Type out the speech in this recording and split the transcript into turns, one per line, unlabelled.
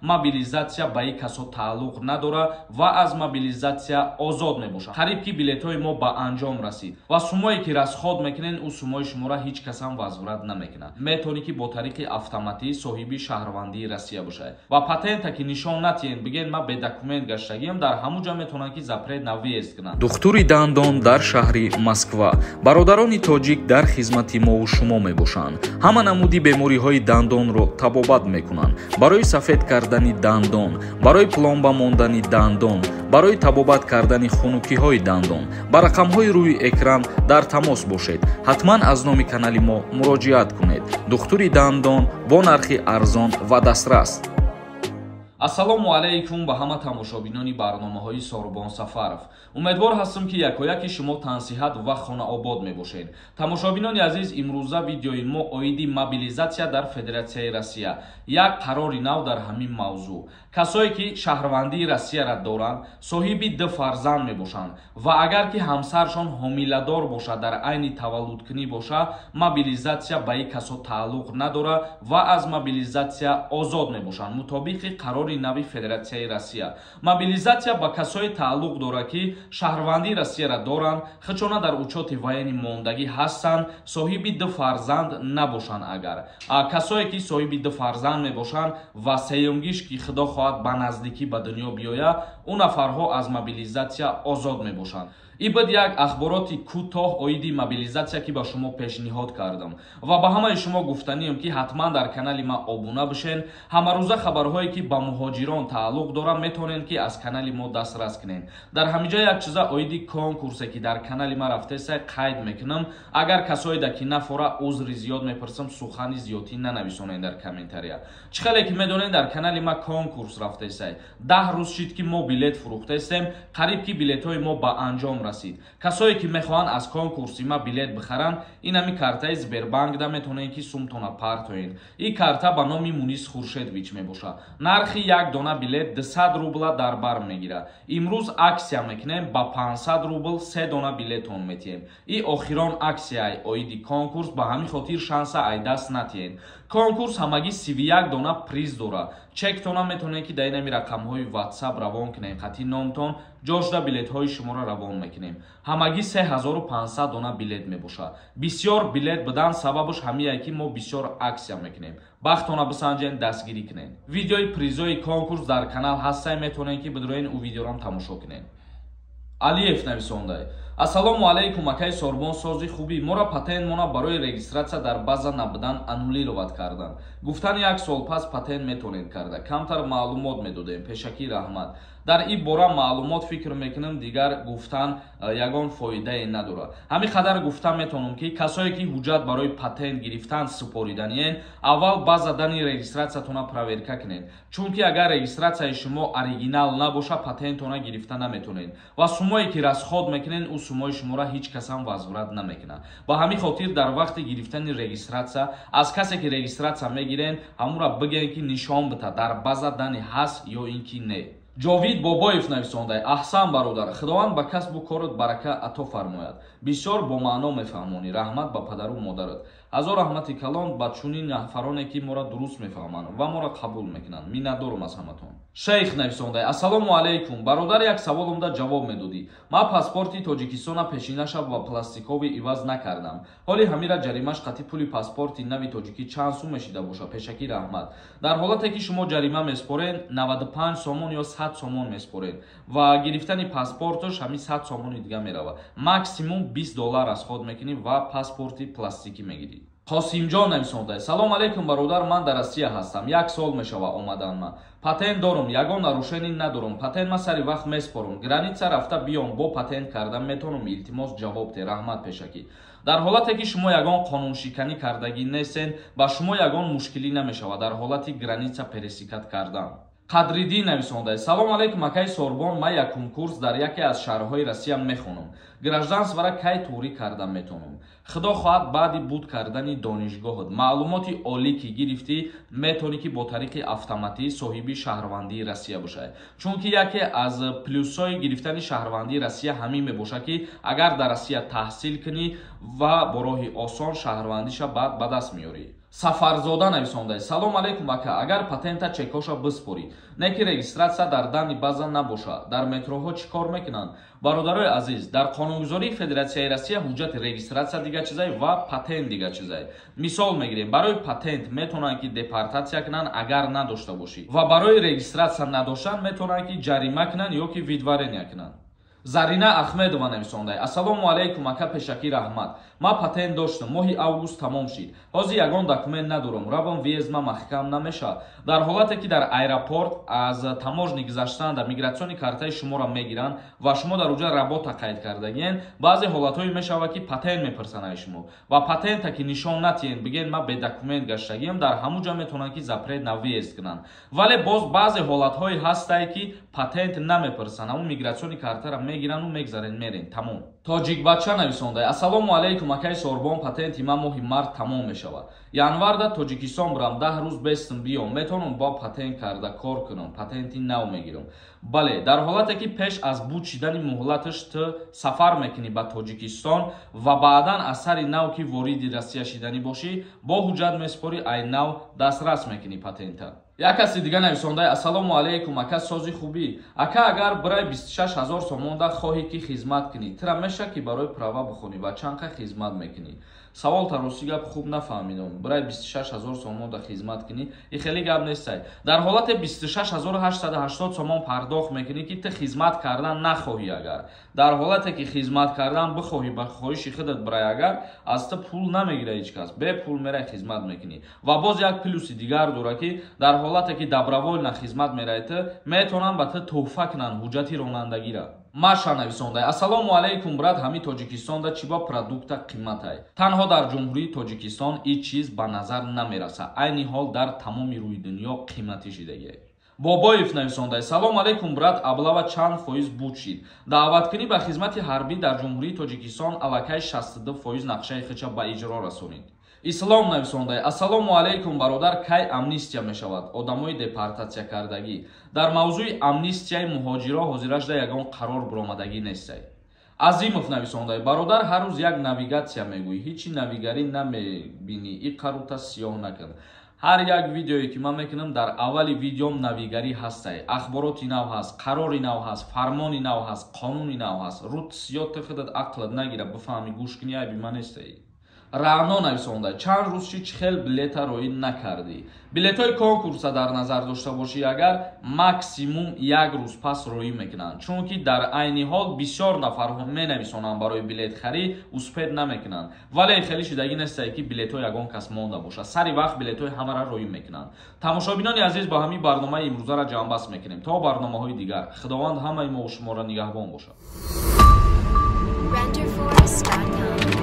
Мобилизация ба ин касо тааллуқ надорад ва аз мобилизация озод мебошад. Қариб ки билетҳои мо ба анҷом расид ва суммое ки расход мекунед, ӯ суммои шуморо ҳеҷ касам возврат намекунад. Метавонӣ ки бо тариқи автоматӣ соҳиби шаҳрвандии Россия бошад ва патента ки нишон натиҳен, бигӯен, ман бе документ гаштагиам, дар ҳамун ҷо метавонанд ки запрет на въезд кунанд.
Духтури дандон дар шаҳри Москва. Бародарони тоҷик дар хизмати мову шумо мебошанд. Ҳама намуди бемориҳои дандонро табобат мекунанд: барои сафед кардани дандон, барои пломба мондани дандон, барои табобат кардани хунукиҳои дандон. Ба рақамҳои рӯи экран дар тамос бошед. Ҳатман аз номи канали мо муроҷиат кунед. Духтури дандон бо нархи арзон ва дастрас.
Ассалому алайкум ба ҳама тамошобинони барномаҳои Сорбон Сафаров. Умедвор ҳастам, ки якояки шумо тансиҳат ва хонаобод мебошед. Тамошобинони азиз, имрӯза видеои мо оиди мобилизация дар Федератсияи Россия, як қарори нав дар ҳамин мавзӯъ. Касое ки шаҳрвандии Россияра доранд, соҳиби ду фарзанд мебошанд ва агар ки ҳамсаршон ҳомиладор бошад, дар айни таваллудкунӣ бошад, мобилизация ба ин касо тааллуқ надорад ва аз мобилизация озод мебошанд. Мутобиқи қарори нави Федератсияи Россия, мобилизация ба касое тааллуқ дорад, ки шаҳрвандии Россияра доранд, хичона дар учёти военный мондагӣ ҳастанд, соҳиби ду фарзанд набошанд. Агар касое ки соҳиби ду фарзанд мебошанд ва сеюмгиш ки, худо хоҳад, ба наздикӣ ба дунё биёяд, ӯ нафарҳо аз мобилизация озод мебошанд. Ин буд як ахбороти кӯтоҳ оиди мобилизация, ки ба шумо пешниҳод кардам, ва ба ҳамаи шумо гуфтанием, ки ҳатман дар канали ман обуна бишен. Ҳамарӯза хабарҳое ки ба муҳоҷирон тааллуқ доранд, метавонед ки аз канали мо дастрас кунед. Дар ҳаминҷа як чиза оиди конкурсе, ки дар канали ман рафтеса, қайд мекунам. Агар касоеда ки нафора, узри зиёд мепурсам, сухани зиёдтӣ нанависонед дар комментария. Чӣ хеле ки медонед, дар канали ман конкурс рафтесай. 10 рӯз шид, ки мо билет фурӯхтестем. Қариб ки билетҳои мо ба анҷом расид. Касое ки мехоҳанд аз конкурси ма билет бихаранд, ин ҳами картаи Сбербанкда метавонед ки сумтона партоед. Ин карта ба номи Мунис Хуршедович мебошад. Нархи як дона билет 200 рубла дар бар мегирад. Имрӯз акция мекунем, ба 500 рубл се дона билетон метиҳем. Ин охирон аксияи оиди конкурс, ба ҳамин хотир шанса ай даст натиҳед. Конкурс ҳамагӣ 31 дона приз дорад. Чектона метавонед ки дар ин ҳами рақамҳои Ватсап равон кунед, қати номтон ҷошда билетҳои шуморо равон мекунем. Ҳамагӣ 3500 дона билет мебошад. Бисёр билет будан сабабаш ҳамие, ки мо бисёр акция мекунем. Бахтона бисанҷен, дастгирӣ кунед. Видеои призои конкурс дар канал ҳастай, метавонед ки бидроен, ӯ видеорам тамошо кунед. Алиев нависондай: «Ассалому алайкум, акаи Сорбон, сози хубӣ? Моро патентмона барои регистрация дар база набудан аннулировать карданд. Гуфтан, як сол пас патент метавонед карда. Камтар маълумот медодем, пешакӣ раҳмат». Дар ин бора маълумот, фикр мекунам, дигар гуфтан ягон фоидае надорад. Ҳамин қадар гуфта метавонам, ки касое ки ҳуҷҷат барои патент гирифтан супориданиен, аввал база данные регистратсиятона проверка кунед, чунки агар регистратсияи шумо оригинал набошад, патентона гирифта наметавонед ва суммое ки расход мекунед, ӯ суммои шуморо ҳеҷ касам возврат намекунад. Ба ҳамин хотир дар вақти гирифтани регистратсия аз касе ки регистратсия мегирен, ҳамонро бигӯен, ки нишон бита, дар база данные ҳаст ё ин ки не. Ҷовид Бобоев нависондай: «Аҳсан, бародар, Худованд ба касбу корот барака ато фармояд. Бисёр бомаъно мефаҳмонӣ. Раҳмат ба падару модарат. Ҳазор раҳмати калон ба чунин нафароне, ки моро дуруст мефаҳманд ва моро қабул мекунанд. Миннатдорум аз ҳаматон». Шейх нависондай: «Ассалому алайкум, бародар, як саволумда ҷавоб медодӣ. Ман паспорти Тоҷикистона пешинаша ба пластиковый иваз накардам. Ҳоли ҳамира ҷаримаш қати пули паспорти нави тоҷикӣ чанд сум мешида боша? Пешакӣ раҳмат». Дар ҳолате ки шумо ҷарима меспоред, 95 сомон ё 100 сомон меспоред ва гирифтани паспорташ ҳамин 100 сомони дига меравад. Максимум 20 доллар расход мекунӣ ва паспорти пластикӣ мегирӣ. Қосимҷон нависонда: «Салом алейкум, бародар, ман дар Россия ҳастам, як сол мешава омадан. Ман патент дорум, ягон нарушение надорум, патент ма сари вақт меспорум. Граница рафта биём, бо патент кардан метавонам? Илтимос, ҷавоб те, раҳмат пешакӣ». Дар ҳолате ки шумо ягон қонуншиканӣ кардагӣ нестен, ба шумо ягон мушкилӣ намешавад дар ҳолати граница пересекать кардан. Қадриддин нависонда: «Салом алейкум, акаи Сорбон, ман якум курс дар яке аз шаҳрҳои Россия мехонам. Гражданствора кай туғрӣ карда метавонам?» Худо хоҳад, баъди буд кардани донишгоҳат, маълумоти олӣ ки гирифтӣ, метавонӣ ки бо тариқи автоматӣ соҳиби шаҳрвандии Россия бошад, чунки яке аз плюсҳои гирифтани шаҳрвандии Россия ҳамин мебошад, ки агар дар Россия таҳсил кунӣ ва бо роҳи осон шаҳрвандиша баъд ба даст меорӣ. Сафарзода нависонда: салом алейкум ака, агар патента чекоша биспорӣ, не ки регистрация дар данный база набоша, дар метроҳо чӣ кор мекунанд? Бародарои азиз, дар қонунгузории Федератсияи Россия ҳуҷҷати регистрация дига чизай ва патент дига чизай. Мисол мегирем, барои патент метавонанд ки депортатсия кунанд, агар надошта бошӣ, ва барои регистрация надоштан метавонанд ки ҷарима кунанд ё ки выдворение кунанд. Зарина Ахмедова нависонда: ассалому алайкум ака, пешакӣ раҳмат. Ман патент доштам, моҳи август тамом шид. Ҳозир ягон документ надорам, равам въезд ма маҳкам намешавад? Дар ҳолате ки дар аэропорт аз таможни гузаштан дар миграционный картаи шуморо мегиранд ва шумо дар уҷа работа қайд кардагиен, баъзе ҳолатҳое мешавад ки патент мепурсанд аз шумо ва патента ки нишон натиҳен, бигӯен ман бе документ гаштагиам, дар ҳамун ҷо метавонанд ки запрет на въезд кунанд. Вале боз баъзе ҳолатҳое ҳастае ки патент намепурсанд, ҳамун миграционный картаро мегирану мегзарен, мерен, тамом. Тоҷикбача нависонда: ассалому алайкум акаи Сорбон, патенти ман моҳи март тамом мешавад. Январда Тоҷикистон бурам, 10 рӯз бестм биём, метавонам бо патент карда кор кунам, патенти нав мегирам? Бале, дар ҳолате ки пеш аз буд шидани муҳлаташ ту сафар мекунӣ ба Тоҷикистон ва баъдан аз сари нав ки вориди Россия шиданӣ бошӣ, бо ҳуҷҷат месупорӣ, ай нав дастрас мекунӣ патента. Як каси дига нависонда: ассалому алайкум ака, сози хубӣ ака, агар бирай 26 ҳазор сомонда хоҳӣ ки хизмат кунӣ, тира меша ки барои права бихонӣ ва чанд қа хизмат мекунӣ? Савол таросӣ гап хуб нафаҳмидам. Бирай 26 ҳазор сомонда хизмат кунӣ, и хеле гап нестай. Дар ҳолате 26 880 сомон пардохт мекунӣ ки ту хизмат кардан нахоҳӣ. Агар дар ҳолате ки хизмат кардан бихоҳӣ, ба хоҳиши худат бирай, агар аз ту пул намегира ҳеҷ кас, бепул мерай, хизмат мекунӣ. Ва боз як плюси дигар дора, ки дар ҳолате ки добровольно хизмат мерай, ту метавонанд ба ту тӯҳфа кунанд ҳуҷҷати ронандагира. Маша нависонда: ассалому алайкум брат, ҳами Тоҷикистонда чӣ ба продукта қиматай? Танҳо дар Ҷумҳурии Тоҷикистон ин чиз ба назар намераса, айни ҳол дар тамоми рӯи дунё қиматӣ шидагиай. Бобоев нависонда: салом алайкум брат, облава чанд фоиз буд шид? Даъваткунӣ ба хизмати ҳарбӣ дар Ҷумҳурии Тоҷикистон аллакай 62% нақшаи худша ба иҷро расонид. Ислом нависонда: ассалому алайкум бародар, кай амнистия мешавад одамои депортатсия кардагӣ? Дар мавзӯи амнистияи муҳоҷиро ҳозирашда ягон қарор буромадагӣ нестай. Азимов нависонда: бародар, ҳар рӯз як навигатсия мегӯӣ, ҳичи навигарӣ намебинӣ, и қарута сиёҳ накун. Ҳар як видеое ки ман мекунам, дар аввали видеом навигарӣ ҳастай, ахбороти нав ҳаст, қарори нав ҳаст, фармони нав ҳаст, қонуни нав ҳаст. Рут сиёҳ, ту худат ақлат нагира, бифаҳмӣ, гӯш кунӣ, айби ман нестай. Раъно нависонда: чанд рӯз чи чӣ хел билета роӣ накардӣ? Билетҳои конкурса дар назар дошта бошӣ, агар максимум як рӯз пас роӣ мекунанд, чунки дар айни ҳол бисёр нафарҳо менависонанд барои билетхарӣ, успеть намекунанд. Вале хеле шидагӣ нестае ки билетҳо ягон кас монда бошад, сари вақт билетҳои ҳамаро роӣ мекунанд. Тамошобинони азиз, ба ҳамин барномаи имрӯзаро ҷамъбаст мекунем. То барномаҳои дигар Худованд ҳамаи мо шуморо нигаҳбон бошад.
Renderforest.com.